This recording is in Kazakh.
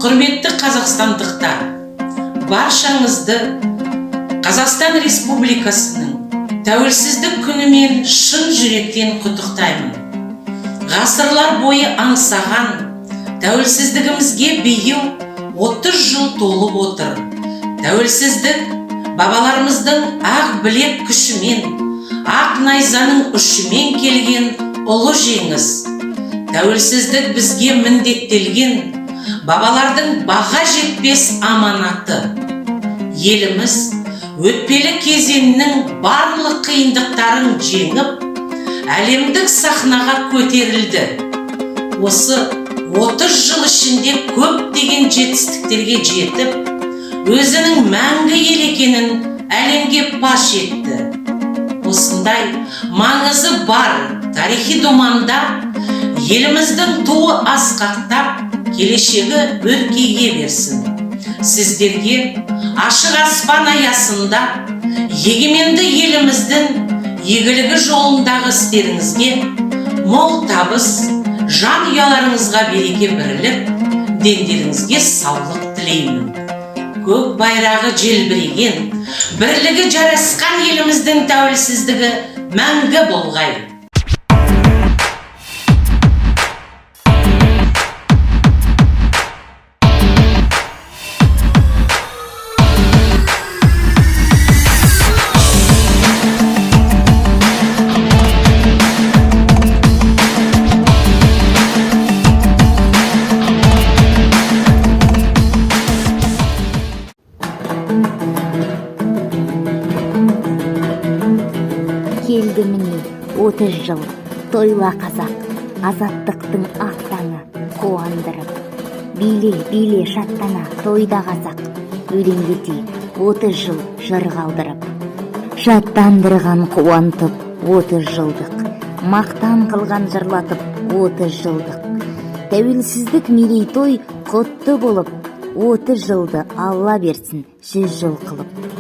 Құрметті қазақстандықтар, баршаңызды Қазақстан Республикасының тәуелсіздік күнімен шын жүректен құттықтаймын. Ғасырлар бойы аңсаған тәуелсіздігімізге биыл 30 жыл толып отыр. Тәуелсіздік бабаларымыздың ақ білек күшімен, ақ найзаның ұшымен келген ұлы жеңіс. Тәуелсіздік бізге міндеттелген бабалардың баға жетпес аманаты. Еліміз өтпелі кезеңнің барлық қиындықтарын жеңіп, әлемдік сахнаға көтерілді. Осы 30 жыл ішінде көптеген жетістіктерге жетіп, өзінің мәңгі ел екенін әлемге паш етті. Осындай маңызы бар тарихи думанда еліміздің туы асқақтап, келешегі өркейе берсін. Сіздерге ашық аспан аясында егеменді еліміздің игілігі жолындағы істеріңізге мол табыс, жан ұяларыңызға береке бірлік, дендеріңізге саулық тілеймін. Көк байрағы желбіреген, бірлігі жарасқан еліміздің тәуелсіздігі мәңгі болғай. Келді міне 30 жыл, тойла қазақ, азаттықтың ақ таңы қуандырып. Биле, биле, шаттана, тойда қазақ, өлеңге тиіп 30 жыл жыр қалдырып. Шаттандырған қуантып 30 жылдық, мақтан қылған жырлатып 30 жылдық. Тәуелсіздік мерейтой құтты болып, 30 жылды Алла берсін 100 жыл қылып.